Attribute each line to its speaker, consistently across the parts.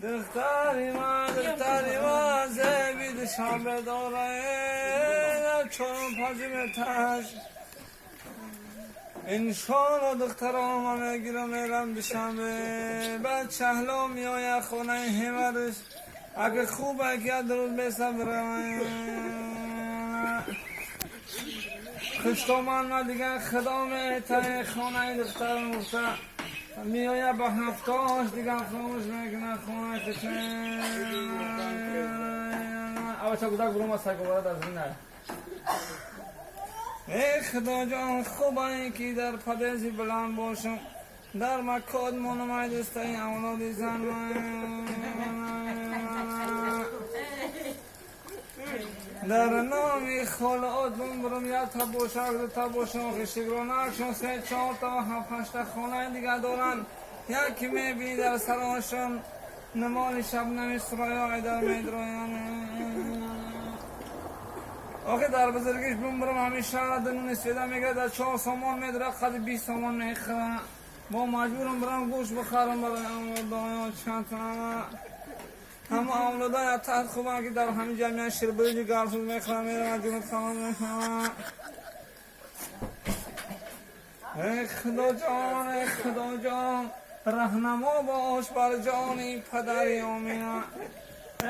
Speaker 1: Духтари ман, духтари ман, зеби Душанбе дора, чорум панҷум этаж. Иншоалло, духтарома мегирам, мерам Душанбе. Баъд Шаҳло меояд хонаи ҳевараш. Агар хуба, ки як рӯз месабрам. Хуштоман ма дигар худо метае, хонаи духтарам гуфта меояд, ба ҳафтош дигар хомӯш мекунад хонаи хушен. Авача гудак бурума сайговарад аз рина. Эй Худоҷон, хубае, ки дар подъезди баланд бошам, дар макод монам, ай дӯстаи авлоди зан. Дар номи холаот бумбурум, якта бошак, дута бошам, хишигронакшон се, чорта, ҳафт, ҳашта хонаи дигар доранд. Яке мебинӣ, дар сарошон намоли шабнами Сураё айдар медроянд. Охи, дар бузургиш бумбурум, ҳамин шаҳра дунуни сведа мегирад, дар 4 сомон медора, қади 20 сомон мехӯра. Бо маҷбурам бирам гӯшт бихарам барои авлодоё. Чандта ҳама авлода ятар хубанд, ки дар ҳамин ҷамъия ширбиринҷи гарсуз мехӯрам, меравад ҷунутхона мехӯрам. Эй Худоҷон, эй Худоҷон, раҳнамо бош бар ҷони падари Омина.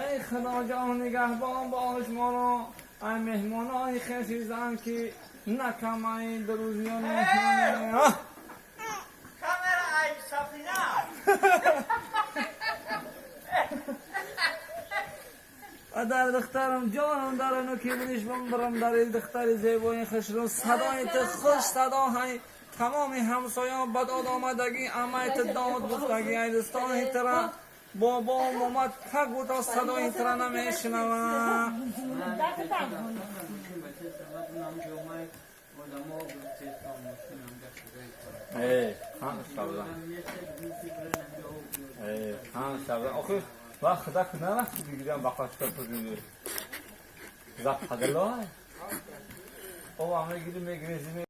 Speaker 1: Эй Худоҷон, нигаҳбон бош моро ай меҳмонои хеши зан, ки накамаи дурӯзиён меҳмоне.
Speaker 2: Камера ай сафина.
Speaker 1: Дар духтарам ҷонам, дар ки будиш, бимбирам дар духтари зебои хушрӯ. Садои ту хуш садо ҳай, тамоми ҳамсоён ба дод омадагӣ, амай ту дод гуфтагӣ, ай дӯстони тира бобо момад пак буто садои тира намешунавам. Охи вақт худак нарафти, бигирам бақачка пуриди западало. О, мегири, мегирези.